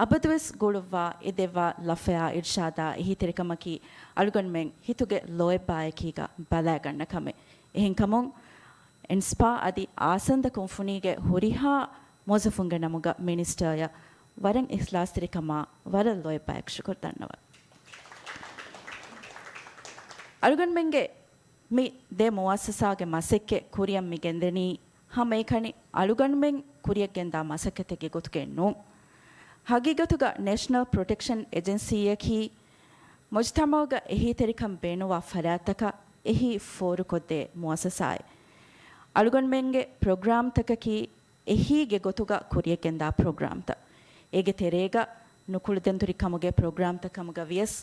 އަބަދުވެސް ގުޅުއްވާ އެ ދެއްވާ ލަފަޔާ އިރްޝާދާ އެހީތެރިކަމަކީ އަޅުގަނޑުމެން ހިތުގެ ލޯތްބާއެކީގަ ބަލާގަންނަ ކަމެއް. އެހެންކަމުން އިންސްޕާ އަދި އާސަންދަ ކުންފުނީގެ ހުރިހާ މުވައްޒަފުންގެ ނަމުގަ މިނިސްޓަރޔަށް ވަރަށް އިޚްލާޞްތެރިކަމާ ވަރަށް ލޯތްބާއެކު ޝުކުރު ދަންނަވަން. އަޅުގަނޑުމެންގެ މި ދެ މުވައްސަސާގެ މަސައްކަތް ކުރިއަށް މި ގެންދަނީ ހަމައެކަނި އަޅުގަނޑުމެން ކުރިއަށްގެންދާ މަސައްކަތެއްގެ ގޮތުގައެއް ނޫން. ހަގީގަތުގަ ނޭޝަނަލް ޕްރޮޓެކްޝަން އެޖެންސީއަކީ މުޖްތަމަޢުގަ އެހީތެރިކަން ބޭނުންވާ ފަރާތްތަކަށް އެހީ ފޯރުކޮށްދޭ މުވައްސަސާއެއް. އަޅުގަނޑުމެންގެ ޕްރޮގްރާމްތަކަކީ އެހީގެ ގޮތުގަ ކުރިއަށްގެންދާ ޕްރޮގްރާމްތައް. އޭގެ ތެރޭގަ ނުކުޅެދެންތުރިކަމުގެ ޕްރޮގްރާމްތައް ކަމުގަ ވިޔަސް،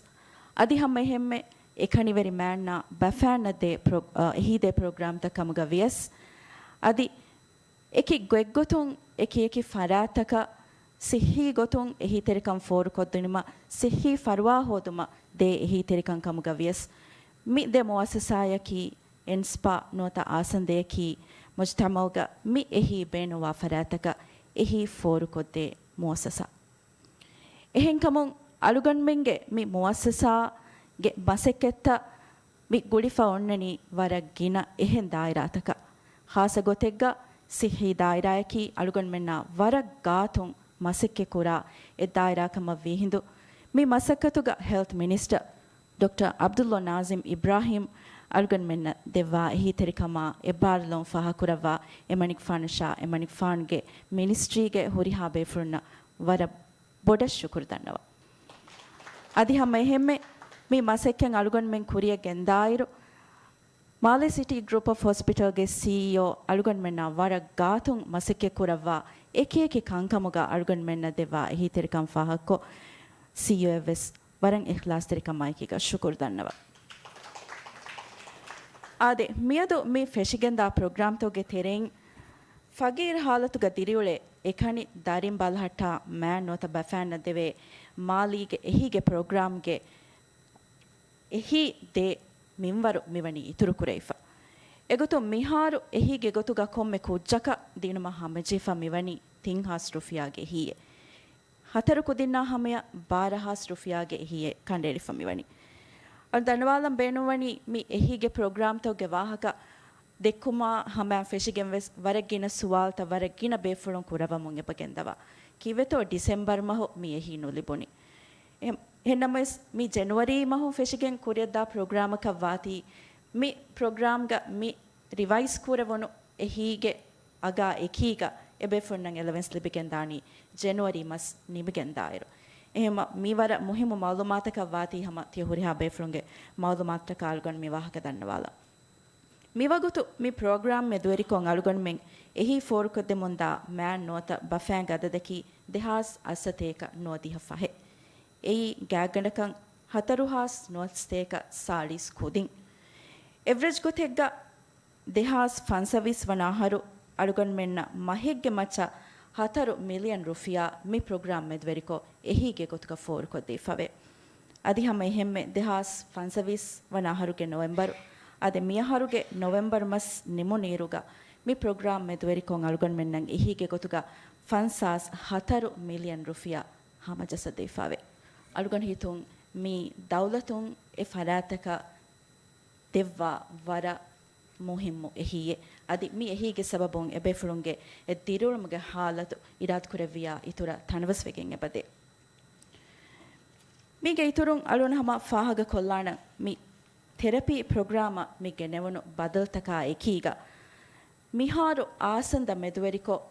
އަދި ހަމައެހެންމެ އެކަނިވެރި މާތްނާ ބަފައިންނަށް ދޭ ޕްރޮ-، އަ، އެހީދޭ ޕްރޮގްރާމްތައް ކަމުގަ ވިޔަސް، އަދި އެކި ގޮތްގޮތުން އެކިއެކި ފަރާތްތަކަށް ސިއްހީ ގޮތުން އެހީތެރިކަން ފޯރުކޮށްދިނުމަށް، ސިއްހީ ފަރުވާ ހޯދުމަށް ދޭ އެހީތެރިކަން ކަމުގަ ވިޔަސް، މި ދެ މުވައްސަސާޔަކީ އިންސްޕާ ނުވަތަ އާސަންދަޔަކީ މުޖްތަމަޢުގަ މި އެހީ ބޭނުންވާ ފަރާތްތަކަށް އެހީ ފޯރުކޮށްދޭ މުވައްސަސާ. އެހެންކަމުން އަޅުގަނޑުމެންގެ މި މުވައްސަސާގެ މަސައްކަތްތައް މި ގުޅިފަ އޮންނަނީ ވަރަށް ގިނަ އެހެން ދާއިރާތަކަށް. ޚާއްޞަ ގޮތެއްގަ ސިއްހީ ދާއިރާއަކީ އަޅުގަނޑުމެންނާ ވަރަށް ގާތުން މަސައްކަތް ކުރާ އެއް ދާއިރާ ކަމަށް ވީހިނދު، މި މަސައްކަތުގަ ހެލްތް މިނިސްޓަރ ޑޮކްޓަރ ޢަބްދުﷲ ނާޒިމް އިބްރާހިމް އަޅުގަނޑުމެންނަށް ދެއްވާ އެހީތެރިކަމާ އެއްބާރުލުން ފާހަގަކުރައްވާ އެމަނިކުފާނަށާ އެމަނިކުފާނުގެ މިނިސްޓްރީގެ ހުރިހާ ބޭފުޅުންނަށް ވަރަށް ބޮޑަށް ޝުކުރު ދަންނަވަން. އަދި ހަމައެހެންމެ މި މަސައްކަތް އަޅުގަނޑުމެން ކުރިއަށް ގެންދާއިރު، މާލޭ ސިޓީ ގްރޫޕް އޮފް ހޮސްޕިޓަލްގެ ސީއީއޯ އަޅުގަނޑުމެންނާ ވަރަށް ގާތުން މަސައްކަތް ކުރައްވާ އެކިއެކި ކަންކަމުގަ އަޅުގަނޑުމެންނަށް ދެއްވާ އެހީތެރިކަން ފާހަގަކޮށް، ސީއީއޯއަށްވެސް ވަރަށް އިޚްލާޞްތެރިކަމާއެކީގަ ޝުކުރު ދަންނަވަން. އާދެ، މިއަދު މި ފެށިގެންދާ ޕްރޮގްރާމްތަކުގެ ތެރެއިން ފަގީރު ހާލަތުގަ ދިރިއުޅޭ އެކަނި ދަރިން ބަލަހައްޓާ މާތް ނުވަތަ ބަފައިންނަށް ދެވޭ މާލީގެ އެހީގެ ޕްރޮގްރާމްގެ އެހީ ދޭ މިންވަރު މިވަނީ އިތުރުކުރެވިފަ. އެގޮތުން މިހާރު އެހީގެ ގޮތުގަ ކޮންމެ ކުއްޖަކަށް ދިނުމަށް ހަމަޖެހިފަ މިވަނީ ތިން ހާސް ރުފިޔާގެ އެހީއެއް. ހަތަރު ކުދިންނާ ހަމަޔަށް ބާރަ ހާސް ރުފިޔާގެ އެހީއެއް ކަނޑައެޅިފަ މިވަނީ. އަޅު ދަންނަވާލަން ބޭނުންވަނީ މި އެހީގެ ޕްރޮގްރާމްތަކުގެ ވާހަކަ ދެއްކުމާ ހަމައިން ފެށިގެން ވެސް ވަރަށް ގިނަ ސުވާލުތައް ވަރަށް ގިނަ ބޭފުޅުން ކުރައްވަމުން އެބަ ގެންދަވާ. ކީއްވެތޯ ޑިސެމްބަރު މަހު މި އެހީ ނުލިބުނީ؟ އެހެން-، އެހެންނަމަވެސް މި ޖެނުއަރީ މަހު ފެށިގެން ކުރިއަށްދާ ޕްރޮގްރާމަކަށް ވާތީ، މި ޕްރޮގްރާމްގަ މި ރިވައިޒް ކުރެވުނު އެހީގެ އަގާ އެކީގަ އެބޭފުޅުންނަށް އެލަވެންސް ލިބިގެންދާނީ ޖެނުއަރީ މަސް ނިމިގެންދާއިރު. އެހެންމަ މި ވަރަށް މުހިއްމު މައުލޫމާތަކަށް ވާތީ ހަމަ ތިޔަ ހުރިހާ ބޭފުޅުންގެ މައުލޫމާތުތަކަށް އަޅުގަނޑު މި ވާހަކަ ދަންނަވާލަން. މިވަގުތު މި ޕްރޮގްރާމް މެދުވެރިކޮށް އަޅުގަނޑުމެން އެހީ ފޯރުކޮށްދެމުންދާ މާތް ނުވަތަ ބަފައިން ގަދަދަކީ ދެހާސް އަށްސަތޭކަ ނުވަދިހަ ފަހެއް. އެއީ ގާތްގަނޑަކަށް ހަތަރުހާސް ނުވަސަތޭކަ ސާޅީސް ކުދިން. އެވްރެޖް ގޮތެއްގަ ދެހާސް ފަންސަވީސް ވަނަ އަހަރު އަޅުގަނޑުމެންނަށް މަހެއްގެ މައްޗަށް ހަތަރު މިލިއަން ރުފިޔާ މި ޕްރޮގްރާމް މެދުވެރިކޮށް އެހީގެ ގޮތުގަ ފޯރުކޮށްދީފަވޭ. އަދި ހަމަ އެހެންމެ ދެހާސް ފަންސަވީސް ވަނަ އަހަރުގެ ނޮވެމްބަރު އަދި މިއަހަރުގެ ނޮވެމްބަރު މަސް ނިމުނުއިރުގަ މި ޕްރޮގްރާމް މެދުވެރިކޮށް އަޅުގަނޑުމެންނަށް އެހީގެ ގޮތުގަ ފަންސާސް ހަތަރު މިލިއަން ރުފިޔާ ހަމަޖައްސަދީފަވޭ. އަޅުގަނޑު ހިތުން މީ ދައުލަތުން އެ ފަރާތްތަކަށް ދެއްވާ ވަރަށް މުހިއްމު އެހީއެއް. އަދި މި އެހީގެ ސަބަބުން އެބޭފުޅުންގެ އެ ދިރިއުޅުމުގެ ހާލަތު އިރާދަކުރެއްވިޔާ އިތުރަށް ތަނަވަސްވެގެން އެބަދޭ. މީގެ އިތުރުން އަޅުގަނޑު ހަމަ ފާހަގަކޮށްލާނަން މި ތެރަޕީ ޕްރޮގްރާމަށް މި ގެނެވުނު ބަދަލުތަކާ އެކީގަ މިހާރު އާސަންދަ މެދުވެރިކޮށް،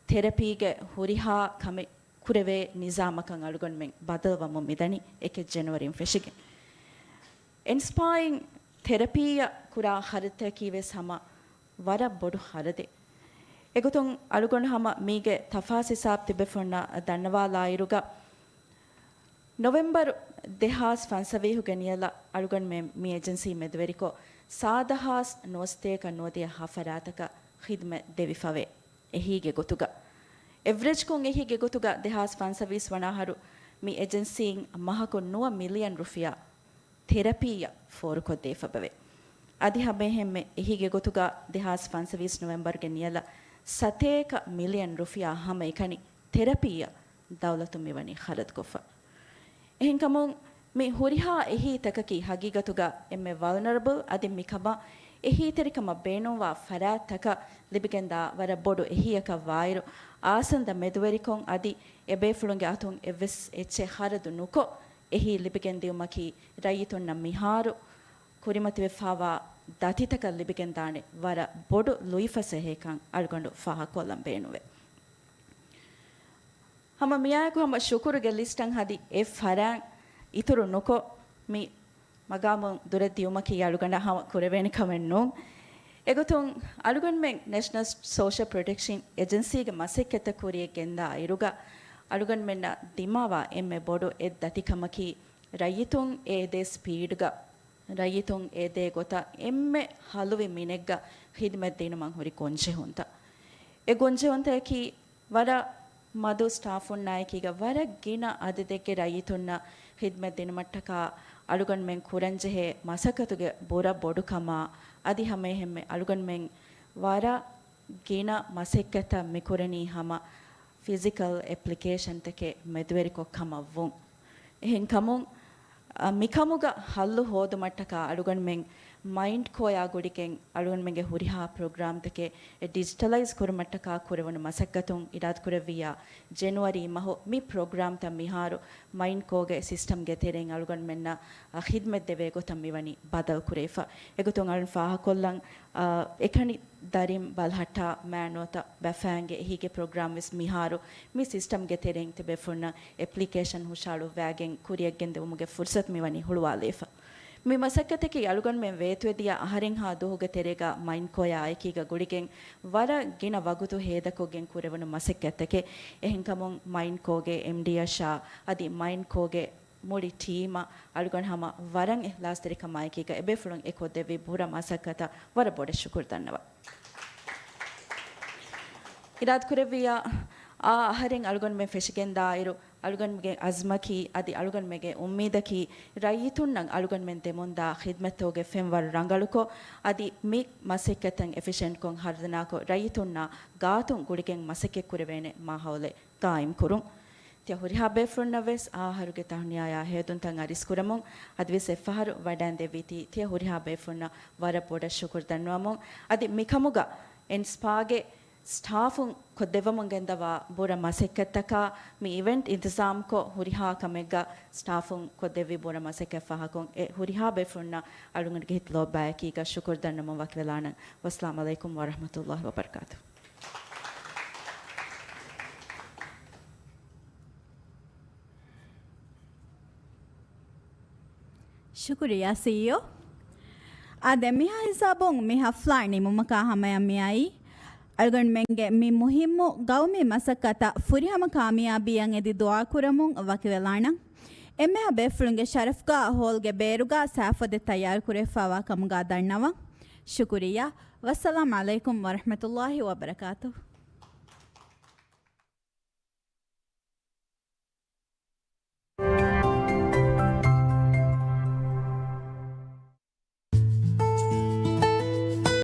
ތެރަޕީގެ ހުރިހާ ކަމެއް ކުރެވޭ ނިޒާމަކަށް އަޅުގަނޑުމެން ބަދަލުވަމުން މިދަނީ އެކެއް ޖެނުއަރީން ފެށިގެން. އިންސްޕާއިން ތެރަޕީއަށް ކުރާ ޚަރަދުތަކީ ވެސް ހަމަ ވަރަށް ބޮޑު ޚަރަދެއް. އެގޮތުން އަޅުގަނޑު ހަމަ މީގެ ތަފާސް ހިސާބް ތިބޭފުޅުންނަށް ދަންނަވާލާއިރުގަ، ނޮވެމްބަރު ދެހާސް ފަންސަވީހުގެ ނިޔަލަށް އަޅުގަނޑުމެން މި އެޖެންސީ މެދުވެރިކޮށް، ސާދަ ހާސް ނުވަސަތޭކަ ނުވަދިހަ ހަ ފަރާތަކަށް ޚިދުމަތް ދެވިފަވޭ. އެހީގެ ގޮތުގަ، އެވްރެޖްކޮށް އެހީގެ ގޮތުގަ ދެހާސް ފަންސަވީސް ވަނަ އަހަރު މި އެޖެންސީން މަހަކު ނުވަ މިލިއަން ރުފިޔާ ތެރަޕީއަށް ފޯރުކޮށްދީފަބަވޭ. އަދި ހަމައެހެންމެ އެހީގެ ގޮތުގަ ދެހާސް ފަންސަވީސް ނޮވެމްބަރުގެ ނިޔަލަށް ސަތޭކަ މިލިއަން ރުފިޔާ ހަމައެކަނި ތެރަޕީއަށް ދައުލަތުން މިވަނީ ޚަރަދުކޮށްފަ. އެހެންކަމުން، މި ހުރިހާ އެހީތަކަކީ ހަގީގަތުގަ އެންމެ ވަލްނަރަބަލް އަދި މިކަމަށް އެހީތެރިކަމަށް ބޭނުންވާ ފަރާތްތަކަށް ލިބިގެންދާ ވަރަށް ބޮޑު އެހީއަކަށް ވާއިރު، އާސަންދަ މެދުވެރިކޮށް އަދި އެބޭފުޅުންގެ އަތުން އެއްވެސް އެއްޗެއް ޚަރަދު ނުކޮށް، އެހީ ލިބިގެންދިއުމަކީ ރައްޔިތުންނަށް މިހާރު ކުރިމަތިވެފަވާ ދަތިތަކަށް ލިބިގެންދާނެ ވަރަށް ބޮޑު ލުއިފަސޭހައެއްކަން އަޅުގަނޑު ފާހަގަކޮށްލަން ބޭނުންވޭ. ހަމަ މިއާއެކު ހަމަ ޝުކުރުގެ ލިސްޓަށް ހަދި އެއް ފަރާތް އިތުރު ނުކޮށް، މި މަގާމުން ދުރަށް ދިޔުމަކީ އަޅުގަނޑަށް ހަމަ ކުރެވޭނެ ކަމެއް ނޫން. އެގޮތުން އަޅުގަނޑުމެން ނޭޝަނަލް ސޯޝަލް ޕްރޮޓެކްޝަން އެޖެންސީގެ މަސައްކަތްތައް ކުރިޔަށް ގެންދާ އިރުގަ، އަޅުގަނޑުމެންނަށް ދިމާވާ އެންމެ ބޮޑު އެއް ދަތިކަމަކީ، ރައްޔިތުން އެ ދޭ ސްޕީޑްގަ، ރައްޔިތުން އެ ދޭ ގޮތަށް އެންމެ ހަލުވި މިނެއްގަ ޚިދުމަތް ދިނުމަށް ހުރި ގޮންޖެހުންތައް. އެ ގޮންޖެހުންތަކަކީ ވަރަށް މަދު ސްޓާފުންނާއެކީގަ ވަރަށް ގިނަ އަދަދެއްގެ ރައްޔިތުންނަށް ޚިދުމަތް ދިނުމަށްޓަކާ އަޅުގަނޑުމެން ކުރަންޖެހޭ މަސައްކަތުގެ ބުރަ ބޮޑުކަމާ، އަދި ހަމައެހެންމެ އަޅުގަނޑުމެން ވަރަށް ގިނަ މަސައްކަތްތައް މިކުރަނީ ހަމަ ފިޒިކަލް އެޕްލިކޭޝަންތަކެއް މެދުވެރިކޮށް ކަމަށްވުން. އެހެންކަމުން، އަ، މިކަމުގަ ހައްލު ހޯދުމަށްޓަކާ އަޅުގަނޑުމެން މައިންޑްކޯޔާ ގުޅިގެން އަޅުގަނޑުމެންގެ ހުރިހާ ޕްރޮގްރާމްތަކެއް ޑިޖިޓަލައިޒް ކުރުމަށްޓަކާ ކުރެވުނު މަސައްކަތުން އިރާދަކުރެއްވިއްޔާ، ޖެނުއަރީ މަހު މި ޕްރޮގްރާމްތައް މިހާރު މައިންޑްކޯގެ ސިސްޓަމްގެ ތެރެއިން އަޅުގަނޑުމެންނަށް، އަ، ޚިދުމަތް ދެވޭ ގޮތަށް މިވަނީ ބަދަލު ކުރެވިފަ. އެގޮތުން އަޅުން ފާހަކޮށްލަން، އަ، އެކަނި ދަރިން ބަލަހައްޓާ މާތް ނުވަތަ ބަފައިންގެ އެހީގެ ޕްރޮގްރާމް ވެސް މިހާރު މި ސިސްޓަމްގެ ތެރެއިން ތިބޭފުޅުންނަށް އެޕްލިކޭޝަން ހުށައަޅުއްވާގެން ކުރިޔަށްގެންދެވުމުގެ ފުރުސަތު މިވަނީ ހުޅުވާލައިފަ. މި މަސައްކަތަކީ އަޅުގަނޑުމެން ވޭތުވެދިޔަ އަހަރެއްހާ ދުވަހުގެ ތެރޭގަ މައިންޑްކޯޔާ އެކީގަ ގުޅިގެން ވަރަށް ގިނަ ވަގުތު ހޭދަކޮށްގެން ކުރެވުނު މަސައްކަތްތަކެއް. އެހެންކަމުން މައިންޑްކޯގެ އެމްޑީއަށާ އަދި މައިންޑްކޯގެ މުޅި ޓީމަށް އަޅުގަނޑު ހަމަ ވަރަށް އިޚްލާޞްތެރިކަމާއެކީގަ އެބޭފުޅުން އެކޮށްދެއްވި ބުރަ މަސައްކަތަށް ވަރަށް ބޮޑަށް ޝުކުރު ދަންނަވަން. އިރާދަކުރެއްވިއްޔާ، އާ އަހަރެން އަޅުގަނޑުމެން ފެށިގެންދާއިރު، އަޅުގަނޑުމެންގެ އަޒްމަކީ އަދި އަޅުގަނޑުމެންގެ އުއްމީދަކީ ރައްޔިތުންނަށް އަޅުގަނޑުމެން ދެމުންދާ ޚިދުމަތްތަކުގެ ފެންވަރު ރަނގަޅުކޮށް، އަދި މި މަސައްކަތްތައް އެފިޝަންޓްކޮށް ހަރުދަނާކޮށް، ރައްޔިތުންނާ ގާތުން ގުޅިގެން މަސައްކަތްކުރެވޭނެ މާހައުލެއް ގާއިމްކުރުން. ހުރިހާ ބޭފުޅުންނަށް ވެސް އާ އަހަރުގެ ތަހުނިޔާޔާ ހޭދުންތައް އަރިސް ކުރަމުން، އަދިވެސް އެއްފަހަރު ވަޑައިން ދެއްވީތީ ތިޔަ ހުރިހާ ބޭފުޅުންނަށް ވަރަށް ބޮޑަށް ޝުކުރު ދަންނަވަމުން، އަދި މިކަމުގަ އިންސްޕާގެ ސްޓާފުން ކޮށްދެއްވަމުން ގެންދަވާ ބުރަ މަސައްކަތްތަކާ މި އިވެންޓް އިންތިޒާމްކޮށް ހުރިހާ ކަމެއްގަ ސްޓާފުން ކޮށްދެއްވި ބުރަ މަސައްކަތް ފަހަކުން އެ ހުރިހާ ބޭފުޅުންނަށް އަޅުގަނޑުގެ ހިތް ލޯބިވާ އެކީގަ ޝުކުރު ދަންނަމުން ވަކިވެލާނަން. ވައްސަލާމް ޢަލައިކުމް ވަރަޙްމަތުﷲި ވަބަރަކާތުހު. ޝުކުރިއްޔާ ސީއީއޯ. އާދެ، މިހާ ހިސާބުން މި ހަފްލާ ނިމުމަކާ ހަމަޔަށް މިއައީ. އަޅުގަނޑުމެންގެ މި މުހިއްމު ގައުމީ މަސައްކަތަށް ފުރިހަމަ ކާމިޔާބީއަށް އެދި ދުޢާ ކުރަމުން ވަކިވެލާނަން. އެންމެހާ ބޭފުޅުންގެ ޝަރަފްގަ ހޯލްގެ ބޭރުގަ ސާފަދެއް ތައްޔާރު ކުރެވިފައިވާ ކަމުގަ ދަންނަވަން. ޝުކުރިއްޔާ. ވައްސަލާމް ޢަލައިކުމް ވަރަޙްމަތުﷲި ވަބަރަކާތުހު.